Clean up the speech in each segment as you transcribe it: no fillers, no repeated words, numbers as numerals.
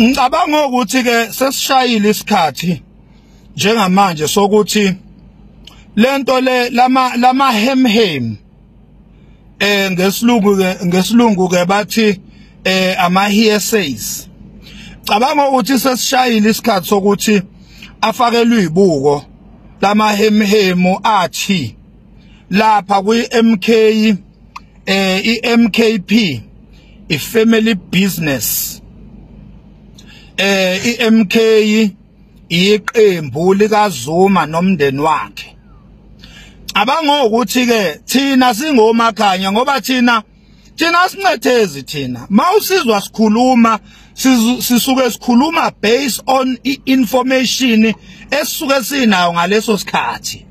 Ngicabanga ukuthi ke sesishayile isikhathi njengamanje sokuthi lento le lama hemhem ngesilungu ke bathi ama hearsays. Cabanga ukuthi sesishayile isikhathi sokuthi afakelwe izibuko lama hemhemu athi lapha kwi MK iMKP i-family business, iMK iqembu lika Zuma nomndeni wakhe. Abangokuthi ke thina singomakhanya ngoba thina sincethezi thina. Mawusizwa sikhuluma sisuke sikhuluma based on i-information esisuke sinayo ngaleso sikhathi.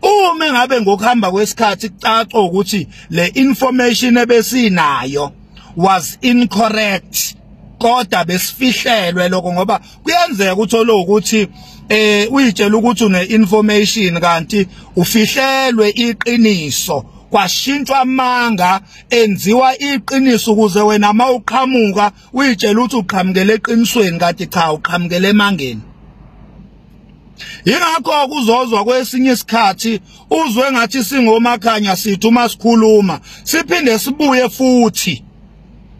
Uma ngabe ngokuhamba kwesikhathi kucaca ukuthi le information ebesinayo was incorrect, kodwa besifihlelwe lokho, ngoba kuyenzeka uthole ukuthi uyitshela ukuthi une information kanti ufihlelwe iqiniso, kwashintshwa amanga enziwa iqiniso ukuze wena mawuqhamuka uyitshela ukuthi uqhamukele eqinisweni kanti cha uqhamukele emangeni. Ingakho kuzozwa kwesinye isikhathi uzwe ngathi singomakhanya sithi uma sikhuluma siphinde sibuye futhi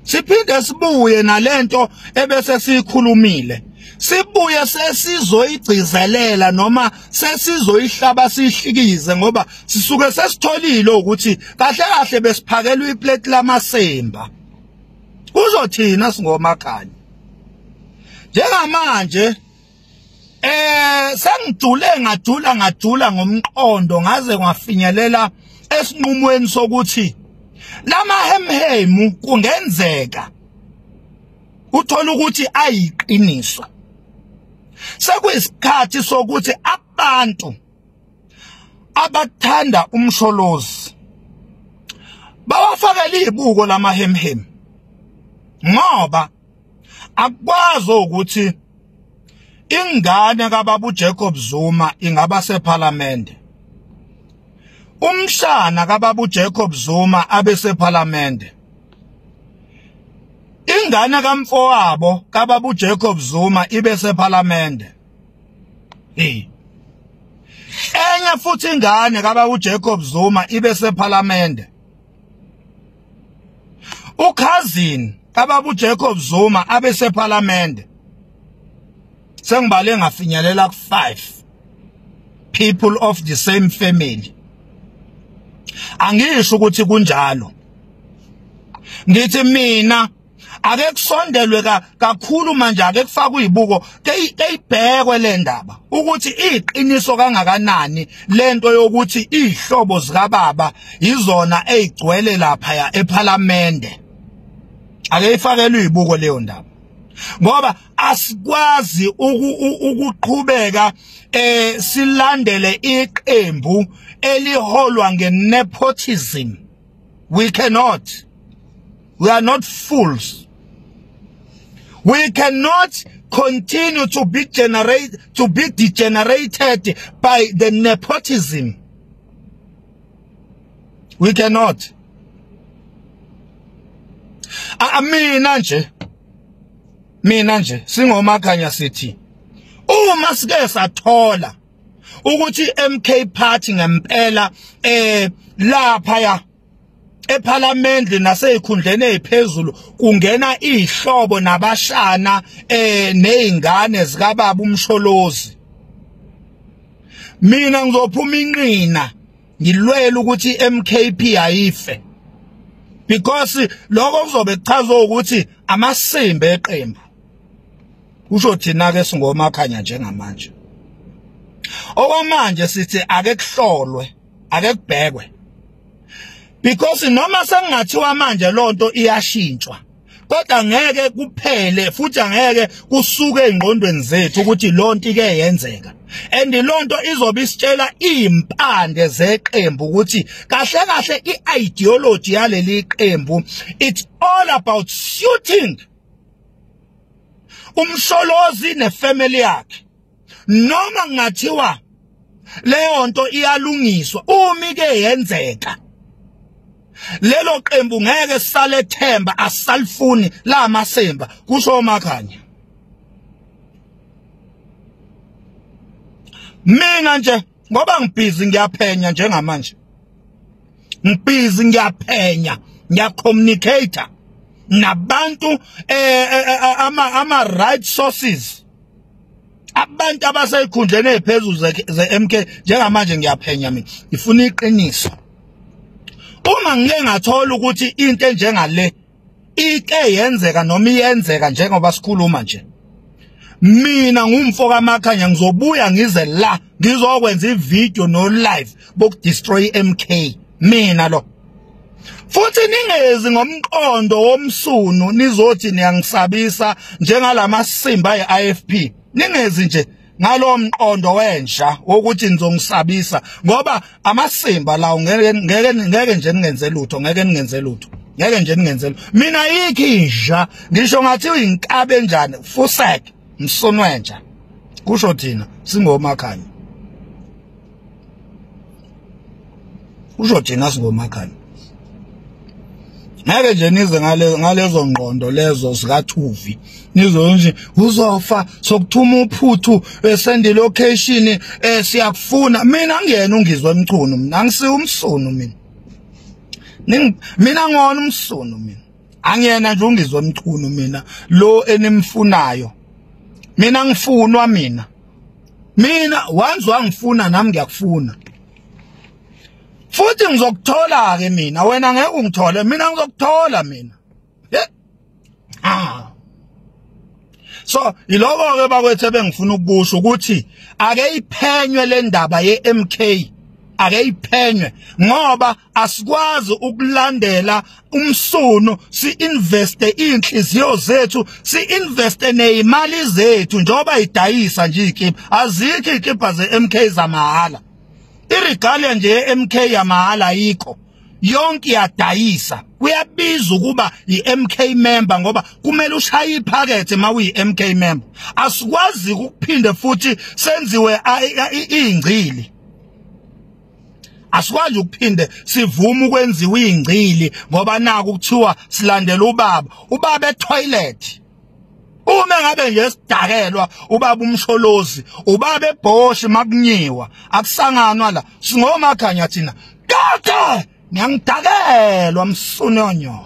siphinde sibuye nalento ebese sikhulumile, sibuye sesizoyigcizelela noma sesizoyihlaba sihlikize, ngoba sisuke sesitholile ukuthi kahle kahle besiphakelwe iplate lamasemba. Kuzothina singomakhanya njengamanje sengijule ngajula ngomqondo ngaze ngafinyelela esinqumweni sokuthi lama hemhemu kungenzeka uthola ukuthi ayiqiniso. Sekuyisikhathi sokuthi abantu abathanda umsholozi bawafakele izibuko lamahemhem, ngoba akwazi ukuthi ingane kababa uJacob Zuma ingaba seParliament, umshana kababa uJacob Zuma abe seParliament, ingane kamfowabo kababa uJacob Zuma ibe seParliament, enye futhi ingane kababa uJacob Zuma ibe seParliament, ucousin kababa uJacob Zuma abe seParliament. Sengibale ngafinyelela ku5 people of the same family. Angisho ukuthi kunjalo, ngithi mina ake kusondelwe kakhulu manje, ake kufakwe izibuko keyibhekwe le ndaba ukuthi iqiniso kangakanani lento yokuthi izihlobo zikababa izona ezigcwele lapha ya eParliament. Ake ifakelwe izibuko leyo ndaba, ngoba asikwazi ukuqhubeka silandele iqembu eliholwa ngenepotism. We cannot. We are not fools. We cannot continue to be degenerated by the nepotism. We cannot. Mina nje singomakhanya sithi uma sike sathola ukuthi MK Party ngempela lapha ya eParliament nasezikhundleni eziphezulu kungena izihlobo nabashana nezingane zikababa umsholozi, mina ngizophuma inqina ngilwela ukuthi MKP ayife, because lokho kuzobe kuchaza ukuthi amasimba eqembu. Kusho thina ke singomakhanya njengamanje. Okwamanje sithi ake kuhlolwe, ake kubhekwe, because noma sengathiwa manje lonto iyashintshwa, kodwa ngeke kuphele futhi angeke kusuke engqondweni zethu ukuthi lonto ike yenzeka. And lonto izobe isitshela impande zeqembu ukuthi kahle kahle i-ideology yaleli qembu it's all about shooting umsholozi nefamily yakhe. Noma ngathiwa leyo nto iyalungiswa, uma ike yenzeka lelo qembu ngeke sale themba, asalifuni la masemba, kusho uMakhanya. Mina nje ngoba ngibhizi ngiyaphenya njengamanje, ngibhizi ngiyaphenya, ngiyacommunicate nabantu ama right sources, abantu abaseyikhundleni eziphezulu ze-MK. Njengamanje ngiyaphenya mina, ngifuna iqiniso. Uma ngike ngathola ukuthi into enjengale ike yenzeka noma iyenzeka njengoba sikhuluma nje, mina ngumfo kaMakhanya ngizobuya ngize la ngizokwenza ivideo no live bokudestroy MK. Mina lo futhi ningezi ngomqondo womsunu nizothi niyangisabisa njengalamasimba ye-IFP. Ningezi nje ngalo mqondo wenja wokuthi nizongisabisa, ngoba amasimba lawo ngeke nje ningenze lutho, ngeke ningenze lutho, ngeke nje ningenze lutho. Mina yikho inja ngisho ngathi uyinkabe enjani, fusek msunu wenja, kusho thina singomakhanya, kusho thina singomakhanya. Ngeke nje nize ngalezo ngqondo lezo zikathuvi nizonje uzofa sokuthuma uphuthu send location siyakufuna. Mina ngiyena ungizwe emchunu, mina angisiyo umsunu mina. Mina ngona umsunu mina, angiyena nje ungizwe emchunu mina lo enimfunayo. Mina ngifunwa mina, mina once wangifuna nami ngiyakufuna futhi ngizokuthola ke mina. Wena ngeke ungithole, mina ngizokuthola mina. So iloko ke bakwethu bengifuna ukusho ukuthi ake iphenywe le ndaba ye-MK, ake iphenywe, ngoba asikwazi ukulandela umsunu si-investe inhliziyo zethu, si-investe nezimali zethu njengoba idayisa nje ikipa. Azikho ikipa ze-MK zamahhala, iregalia nje ye-MK yamahhala ayikho, yonke iyadayisa. Kuyabiza ukuba i-MK member ngoba kumele ushaye iphakethe uma uyi-MK member. Asikwazi ukuphinde futhi senziwe ingcili, asikwazi ukuphinde sivume ukwenziwa ingcili ngoba naku kuthiwa silandela ubaba, ubaba etoilet. Uma ngabe nje sidakelwa ubaba umsholozi, ubaba ebhoshi makunyiwa, akusanganwa la, singomakhanya thina. Kade ngiyangidakelwa msunonyo.